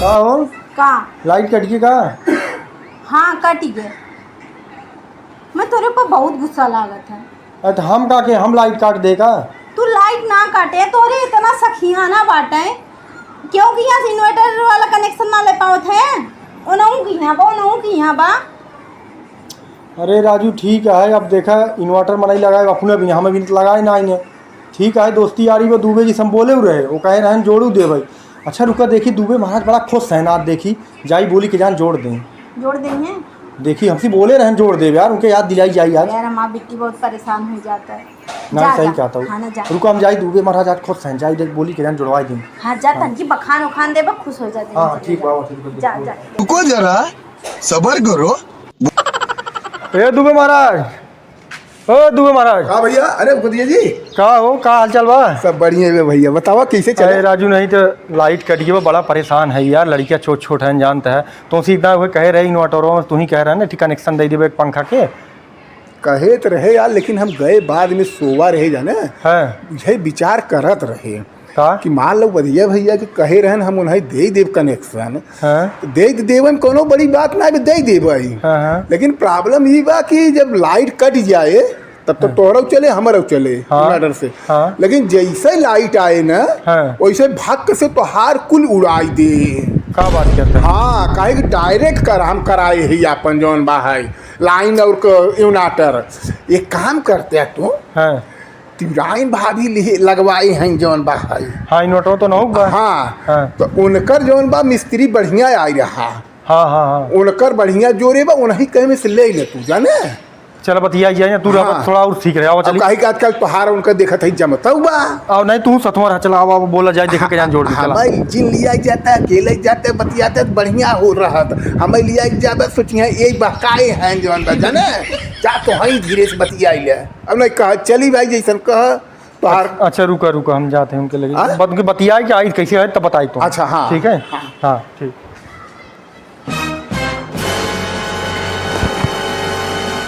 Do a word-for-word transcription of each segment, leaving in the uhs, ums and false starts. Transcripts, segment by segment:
का हो? का? लाइट कट गई का? हाँ, कट गए। मैं तोरे ऊपर बहुत गुस्सा लागत है। अरे तो हम का के, हम लाइट काट दे का? तू लाइट ना काटे, तोरे इतना सखियाना बाटे, क्योंकि यहाँ से इन्वर्टर वाला कनेक्शन ना ले पावत है। ओनहु की यहाँ बा, ओनहु की यहाँ बा। अरे राजू, ठीक है, अब देखा, इन्वर्टर मनई लगाए, अपने भी, हमें भी लगाए ना इन्हें। ठीक है, दोस्ती यारी में दुबे जी से हम बोले रहे, वो कहे रहन जोड़ू दे भाई। अच्छा रुका, देखी दुबे महाराज बड़ा खुश है ना, देखी जाई बोली के जान जोड़ दें। जोड़ देंगे। देखी हमसे बोले रहन जोड़ दे यार, उनके याद दिलाई जाई आज। यार, हमारा बिट्टी बहुत परेशान हो जाता है। ना, जा, सही जा। कहता हूँ। हाँ, ना, जा। रुका, हम जाई दुबे महाराज आज खुश हैं, जाई देख बोली के जान जोड़वाई दें। हाँ, जा, हाँ। तनकी बखान उखान देबा, खुश हो जाते हैं। हाँ, ठीक बा, ठीक बा, जा, जा। रुको जरा, सबर करो। ए दुबे महाराज, ओ दुबे महाराज। हाँ भैया, अरे उपधिया जी। का हो, का हाल चाल बा? सब बढ़िया है भैया, बतावा कैसे चले? अरे राजू, नहीं तो लाइट कट गई बा, बड़ा परेशान है यार, लड़कियाँ छोट छोट हैं जानता है, तो सीधा वह कहे रहे इन्वर्टरों में, तू ही कह रहा है ना, ठीक कनेक्शन दे देबे एक पंखा के। कहे तो रहे यार, लेकिन हम गए बाद में सोवा रहे जाने। हाँ। यही विचार करत रहे का? कि मान लो उपधिया भैया के कहे रहन हम उन्हें दे देब कनेक्शन, हाँ। तो दे देबन, कोनो बड़ी बात ना, दे देबे। हाँ, हाँ। लेकिन प्रॉब्लम ई बा कि जब लाइट कट जाए तब तो हाँ। तोहरौ चले, हमरौ चले, हाँ। इन्वर्टर से। हाँ। लेकिन जैसे लाइट आए ना, हाँ। वैसे भक से तोहार कुल उड़ाई दे। का बात करता है? हाँ, काहे कि डायरेक्ट कर हम कराए ही अपन जौन बा है लाइन और क-, इन्वर्टर। एक काम करते हैं तू, हाँ। तिवराइन भाभी लिहे, लगवाए हैं जौन बा है। हाँ, इन्वर्टर तो ना होगा। हाँ, हाँ। तो उनकर जौन बा मिस्त्री बढ़िया आई रहा। हाँ, हाँ, हाँ। उनकर बढ़िया जोरे बा, उन्हीं कहे में से ले ले तू, जाने? चल बतिया जाए ना, तू हाँ। रहबा थोड़ा और ठीक रहे, आवा अब चली। काहे कि आजकल तोहार उनका देखत है जमता हुआ। आओ नहीं, तू सतवा रह, चला, आवा, आवा, बोला जाए, देखा के जान जोड़ दे, चला। हमारे जिन लिया जाता है, अकेले जाते, बतियाते तो बढ़िया हो रहा था। हमें लिया जाता, सोचिए, यही बहकाए हैं जौन बा, जाने? जा तो हई धीरे से बतिया ले। अब नहीं कहा, चली भाई, जैसन कह, तोहार अच्छा, रुका, रुका, हम जाते हैं उनके लगे। हाँ? बत-, उनके बतियाई के आई, कैसे है, तब बताई तो। अच्छा, हाँ। ठीक है? हाँ। हाँ, ठीक।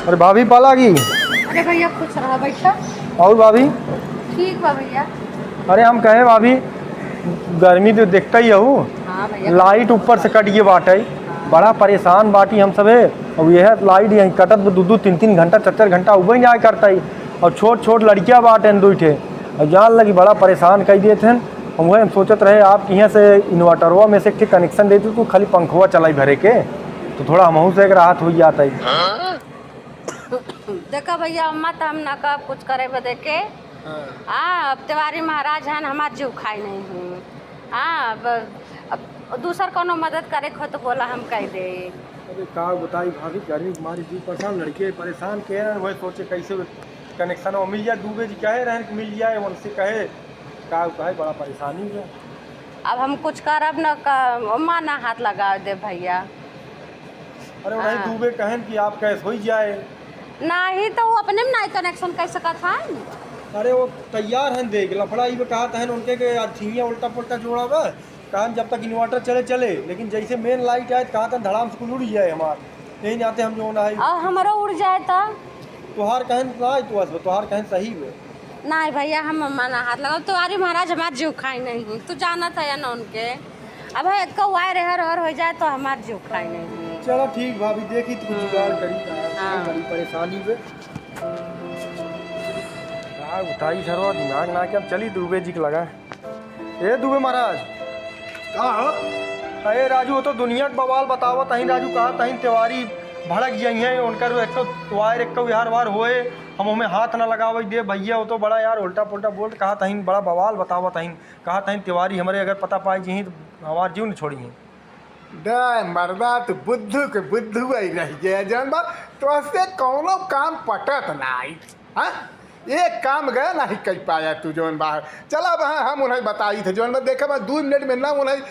अरे भाभी, पाला गई। अरे भैया, खुश रहा, बैठा। और भाभी? ठीक बा भैया। अरे, हम कहे भाभी, गर्मी तो देखता ही हूँ, हाँ भैया। लाइट ऊपर से कट गई बाटे, हाँ। बड़ा परेशान बाटी हम सबे। और यह लाइट यहीं कटत बा, दू दू तीन तीन घंटा, चार चार घंटा उबे जाए करता ही। और छोट छोट लड़किया बाटे दुई ठे, और जान लगी बड़ा परेशान कर देत हैं। हम वही हम सोचत रहे आपके यहाँ से इन्वर्टरवा में से एक ठे कनेक्शन देते तो खाली पंखवा चलाई भरे के, तो थोड़ा हमहू से एक राहत हो जाता है। देखा भैया, अम्मा तो हम ना कब कुछ करे बदे के। हाँ। हाँ, अब तिवारी महाराज हैं, हमार जीव खाई नहीं हूँ। हाँ, अब, अब दूसर कोनो मदद करे को हो तो बोला, हम कह दे। अरे का बताई भाभी, गर्मी के मारे जीव परेशान, लड़के परेशान के हैं, वही सोचे कैसे कनेक्शन वो मिल जाए, दुबे जी कहे रहन कि मिल जाए, उनसे कहे, का कहे, बड़ा परेशानी है। अब हम कुछ करब न, क-, ओमा ना हाथ लगावे दे भैया। अरे वही हाँ। दुबे कहन कि आप कैसे हो जाए। नहीं तो वो अपने में नहीं कनेक्शन कर सकत है। अरे वो तैयार हैं देख, लफड़ा ई कहा तहन उनके के आज छिया उल्टा पुल्टा जोड़ा बा। कहन जब तक इन्वर्टर चले, चले, लेकिन जैसे मेन लाइट आए, तो कहा तहन धड़ाम से कुल उड़ जाए हमार। यही नाते हम जो ना है। और हमारा उड़ जाए तो? तोहार कहन ना, तू बस, तोहार कहन सही बे। नहीं भैया, हम अम्मा ना हाथ लगाओ। तिवारी महाराज हमार जीव खाई नहीं, तू जानत है या ना उनके। अब है, एक वायर हर हर हो जाए तो हमार जीव खाई नहीं। चलो ठीक भाभी, देखी तू कुछ जुगाड़ करी, हाँ। बड़ी परेशानी बे। का उठाई सरवा दिमाग ना के, अब चली दुबे जी के लगा। ए दुबे महाराज। का हो? अरे राजू, वो तो दुनिया के बवाल बतावत अहीं राजू, कहा तहीं तिवारी भड़क जाई हैं, उनकर एक तो वायर, एक तो यार वार होए, हम हमें हाथ ना लगावे दे भैया, वो तो बड़ा यार उल्टा पुल्टा बोल, कहा तहीं बड़ा बवाल बतावत अहीं, कहा तहीं तिवारी हमरे अगर पता पाई जी तो हमार जीव न छोड़ी हैं। दे मर्दा, तू बुद्धू के बुद्धू ही रह गया, जान बा, तो से कौनो काम पटत नाई। हाँ? एक काम गया नहीं कर पाया तू जौन बा। चला अब हाँ, हम उन्हें बताई थे जौन बा, देखा बा, दो मिनट में ना उन्हें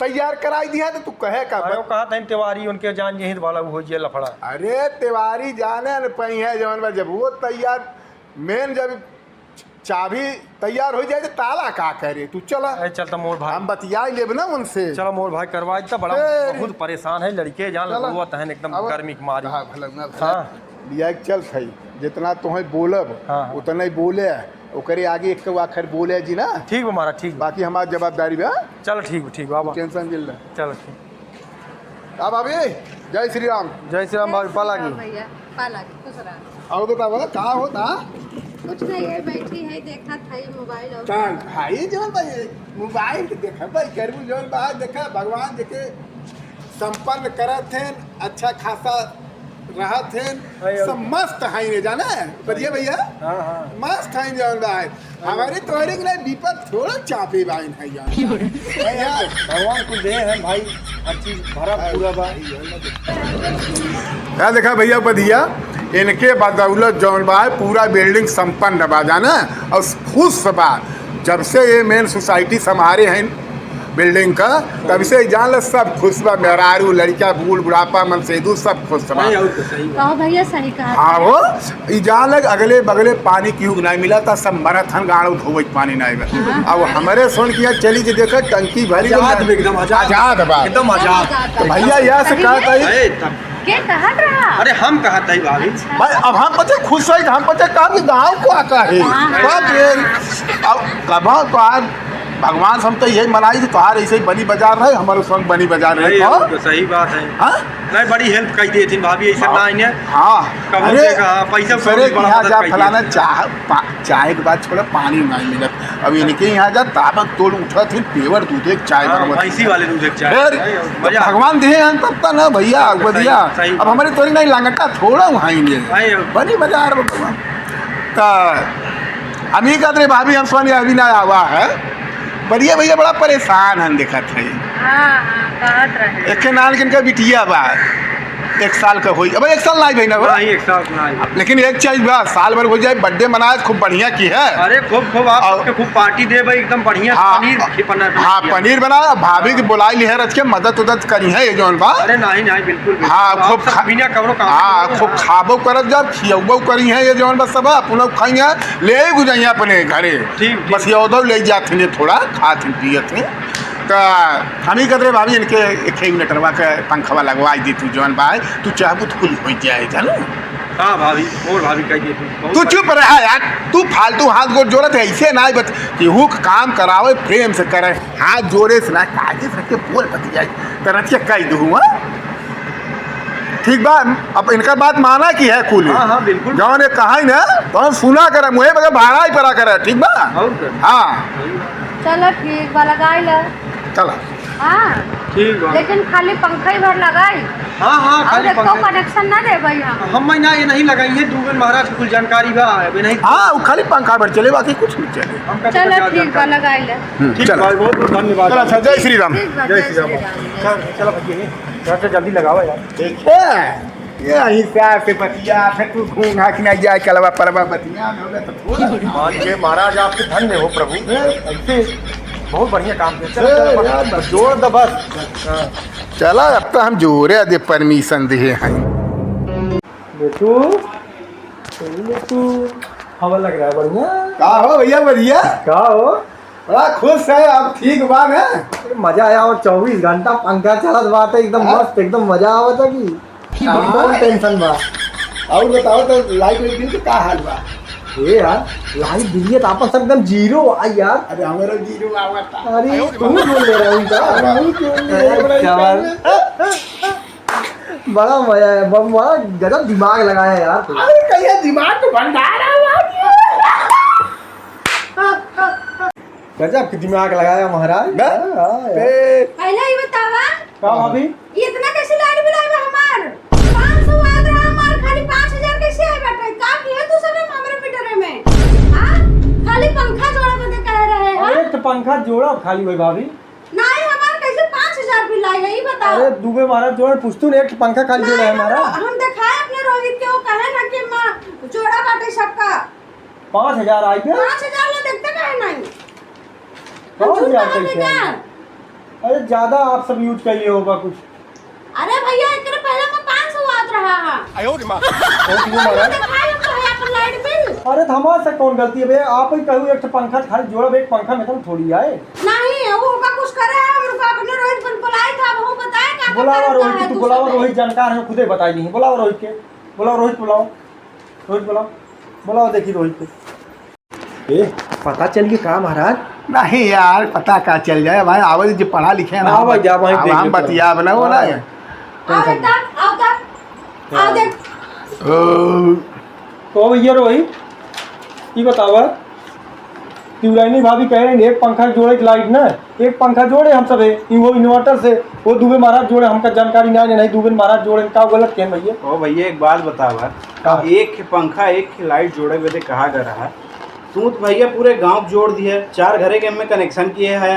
तैयार कराई दिया तो तू कहे का अरे बा? वो कहा था तिवारी उनके जान यही वाला वो हो जे लफड़ा। अरे तिवारी जाने न पई है जौन बा, जब वो तैयार, मेन जब चाबी तैयार हो जाए तो ताला का करे, तू चला। अरे चल तो मोर भाई। हम बतिया लेब ना उनसे। चलो मोर भाई करवा देता, बड़ा ए, बहुत परेशान है लड़के, जान चला। लगुआ तहन एकदम अब गर्मी के मारी। हाँ, भला ना, भला। हाँ। लिया के चल थई, जितना तोहे बोलब, हाँ, हाँ। उतना ही बोले। ओकरे आगे एक आखर बोले जी ना। ठीक बा महाराज, ठीक बा। बाकी हमार जवाबदारी बा। चलो ठीक बा, ठीक बा, आवा। Tension जिन ले। चलो ठीक। अब अभी जय श्री राम। जय श्री राम भाभी, पा लागी। भैया, पा लागी, खुश रहा। और बताओ, का होता? कुछ नहीं, ये बैठी है, देखा था ये mobile और का भाई जौन भाई mobile के देखा भाई, करबू जौन बाहर देखा, भगवान देखे संपन्न करत हैं, अच्छा खासा रहत हैं, हाँ, सब और मस्त हैं ये, जाना है? बढ़िया भैया? हाँ, हाँ। मस्त हैं जौन बाहर। हमारे तोहरे के लिए विपद थोड़ा चापे बाइन है यार। भैया, भगवान कुल दे हैं भाई, हर चीज भरा पूरा बा। का देखा भैया बधिया, इनके बदौलत जौन बा पूरा building संपन्न बा जाना, और खुश बा। जब से ये main society संभारे हैं building का, तब से जान ल सब खुश बा, मेहरारू, लड़का, बूढ़, बुढ़ापा, मनसेदू सब खुश बा। नहीं, और तो सही बा। कहो भैया, सही कहा। हाँ हो, ई जान लग अगले बगले पानी केहू के नाहीं मिला, त सब मरत हन गाँड़ धोवत पानी नाहीं बा। हाँ। अब हमरे सोन किया चली जे देखा टंकी भरी आजाद एकदम। बा, एकदम आजाद। आजाद बा। एकदम आजाद। तो भैया यह से सही कहा में? था, अरे, तब के कहत रहा? अरे, हम कहत हई भाभी। अच्छा। भाई, अब हम पचे खुश हई, हम पचे कहा कि गाँव को आता है। हाँ, हाँ। बाप रे, अब कबा तोहार भगवान से हम तो यही मनाई कि तोहार ऐसे ही बनी बाजार रहे, हमारे संग बनी बाजार रहे। नहीं, तो? वो तो सही बात है। हाँ? नहीं, बड़ी help कई देती भाभी, ऐसा हाँ। ना है। हाँ। कबो अरे, देखा, हाँ, पैसा दूसरे कौड़ी की बड़ा यहाँ मदद जा कई फलाना देती। चाह, पा-, चाय के बाद छोड़ा पानी नाहीं मिलत। अब इनके यहाँ जा ताबत तोड़ उठत ही पेवर दूधे के चाय हाँ, बनावत भैंसी ही। वाले दूधे के चाय। फिर अरे, मजा। भगवान दे हैं तब तक ना भैया, सही, बढ़िया। सही अब बात। हमारे तोरी नहीं लंगटा थोड़ा वहाँ ही ले। नहीं, अब बनी बाजार में भगवान। तो हम ही कहते रहे, भाभी हम सोनिया अभी ना आवा है। बढ़िया भैया बड़ा परेशान हन देखत है। हाँ, हाँ, कहत रहे। एक नान किनका बिटिया बा। एक साल का होई। अब एक साल ना आई भाई ना बा। नहीं, एक साल ना आई। लेकिन एक चीज बा, साल भर हो जाए, birthday मनाए, खूब बढ़िया की है। अरे, खूब, खूब, आप और सबके खूब party देबे, एकदम बढ़िया हाँ, पनीर खिपना हाँ, बना। पनीर बना, भाभी की बुलाई ली है, रच के मदद उदद करी है, ये जौन बा। अरे, नहीं, नहीं, बिल्कुल, बिल्कुल। हाँ, आप खूब सब खा-, बिना कवनो काम हाँ, के खूब हाँ। खाबो करत जाब, खियौबो करी है, ये जौन बा सब, अपन लोग खाई है, ले ही गुजाई अपने घरे। ठीक, ठीक। बस ये उधर ले जात हैं, थोड़ा खात हैं, पियत हैं। त हम ही कहते रहे, भाभी, इनके एक ही मिनट रवा के पंखवा लगवाई दी तू, जौन बा, तू चाहबू तो कुल हो जाए, जानू? हाँ भाभी, और भाभी कह दिए तू, बहुत तू चुप रहा यार, तू फालतू हाथ गोड़ जोड़त है, ऐसे ना बत-, केहू के काम करावे, प्रेम से करे, हाथ जोड़े से ना, कायदे से के बोल बतियाई, त रचिया कह दू, हाँ? ठीक बा, अब इनका बात माना की है कुल। हाँ, हाँ, बिल्कुल। जौन ये कहा ही ना, तौन सुना करे, मुहे बगैर भाड़ा ही पड़ा करे, ठीक बा? और क्या? हाँ। सही बात। चलो ठीक बा, लगाई लो। चलो। हाँ। ठीक बा। लेकिन खाली पंखा ही भर लगाई। हाँ, हाँ, और खाली एक तो पंखा। Connection ना दे भाई हम। हम ना ये नहीं लगाई है, दू बेर महाराज कुल जानकारी बा, अबे नहीं। हाँ, वो खाली पंखा भर चले, बाकी कुछ नहीं चले। हम कहते चलो हैं, ठीक बा, जानकारी। लगाई ले। हम्म, ठीक चलो। बा, बहुत बहुत धन्यवाद। चलो, अच्छा, जय श्री राम। ठीक बा, जय जय श्री राम। श्री राम। चल, चलो भैया, घर से जल्दी लगावा यार। ठीक है। ये हिसाब से बतिया, फिर तू घूंघा कि नहीं जाए, कलवा परवा बतिया में होगा तो थोड़ा। मान के महाराज, आपके धन्य हो प्रभु। हैं? ऐसे बहुत बढ़िया काम किया। चल, ए, चल, यार, बस जोड़ दे बस। चला, अब तो हम जोरे दे permission दिए हैं। बेटू, बेटू, हवा लग रहा है बढ़िया। का हो भैया, बढ़िया? का हो? बड़ा खुश है, अब ठीक बा ना? अरे, मजा आया, और चउबीस घंटा पंखा चलत बाटे, एकदम हाँ? मस्त, एकदम मजा आवत है कि हाँ। कौन tension बा? और बताओ तो light वाइट बिल के का हाल बा? ए यार, light बिल ये तो आपन सब एकदम zero आ यार। अरे, हमारा zero आवत था। अरे, तू बोल ले रहा हूँ का? हाँ, तू बोल ले रहा हूँ। क्या बात? बड़ा मजा आया, ब-, बड़ा गजब दिमाग लगाया यार तू। अरे, कहिया दिमाग तो भंडार है यार। गजब के दिमाग लगाया महाराज। बे, हाँ, हाँ, यार। बे। पहले ही बतावा। का भाभी? ये इतना कैसे light bill आया हमार? पाँच सौ आवत रहा हमार, खाली पाँच हजार कैसे आए बाटे? का किया तू सब हमरे meter में? हाँ? खाली पंखा जोड़ा बदे कह रहे हैं। अरे तो पंखा जोड़ा खाली भाई भाभी। नहीं, हमार कैसे पाँच हजार bill आए, यही बताओ। अरे दुबे महाराज जोड़ा पूछतू ना, एक पंखा खाली जोड़ा है नहीं, हमारा। हम, हम दिखाए अपने रोहित के, वो कहे ना कि माँ जोड़ा बाटे सबका। पाँच हजार आई के? पाँच हजार ला देखते काहे नहीं? हम पाँच हजार झूठ कैसे कहा आई? अरे, ज्यादा आप सब use कर लिए होगा कुछ। अरे भैया, एकरे पहले में पाँच सौ आवत रहा है। आयो रे माँ। कौन सी मारा? तो भाई, हम तो है अपन light bill। अरे, तो हमारे से कौन गलती है भैया? आप ही कहू, एक ठो पंखा खाली जोड़ब, एक पंखा में तो थोड़ी आए। नहीं, वो का कुछ करे है, उनको अपने रोहित पर बुलाए था, वो बताए का बुलावा करता रोहित है के, तू दूसरा बुलावा दिन। रोहित जानकार है, खुदे बताई नहीं। बुलावा रोहित के, बुलावा रोहित, बुलावा। रोहित बुलाओ, बुलाओ, देखी रोहित को। ए, पता चल गया का महाराज? नहीं यार, पता का चल जाए भाई, आवे जे पढ़ा लिखे ना, हाँ भाई, जा वहीं अब देख हम लेते हैं। बतिया बना, वो ना हाँ। है। आओ बेटा, आओ तो, आओ देख। ओ। तो भैया रो भाई, ई बतावा, शिवरानी भाभी कह रही, एक पंखा जोड़े के लाइट ना, एक पंखा जोड़े हम सब है, ई वो inverter से, वो दुबे महाराज जोड़े, हमका जानकारी ना है, नहीं दुबे महाराज जोड़े, का गलत कहें भैया? ओ भैया, एक बात बतावा, हाँ। एक पंखा, एक लाइट जोड़े बदे कहा गया रहा, तू तो भैया पूरे गांव जोड़ दिए, चार घरे के में connection किए है,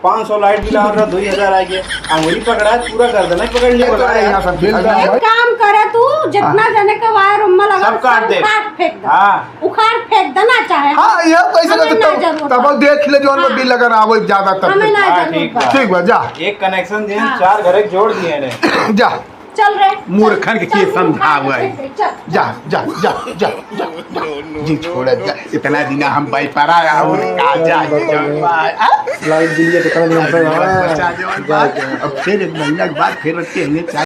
पाँच सौ लाइट बिल आ रहा, दो हजार आ गया, अंगुली पकड़ा है, पूरा गर्दन ही पकड़ लिया। पकड़ा है, यहाँ सब बिल एक काम करे तू, जितना हाँ। जने के वायर उम्मा लगा, सब काट सब दे। उखाड़ फेंक दे। हाँ। उखाड़ फेंक देना चाहे। हाँ, ये पैसे हमें ना जरूरत तब बा। देख ले जो उनमें हाँ। बिल अगर आवो ज्यादा तब हमें ना हाँ, जरूरत ठीक बा। बा। ठीक बा, जा। एक connection दिए, हाँ। चार घरे जोड़ दिए ने। जा। चल रे, मूर्खन के चल, के चल, समझावे। चल, चल। जा, जा, जा, जा, जा, जा। जी छोड़ जा, इतना दिन हम बैपारा और का जा, जा, आ? लाइट बिल के कितना दिन से, हाँ। बचा दे और बात। अब फिर एक महीना के बाद फिर रख के हमें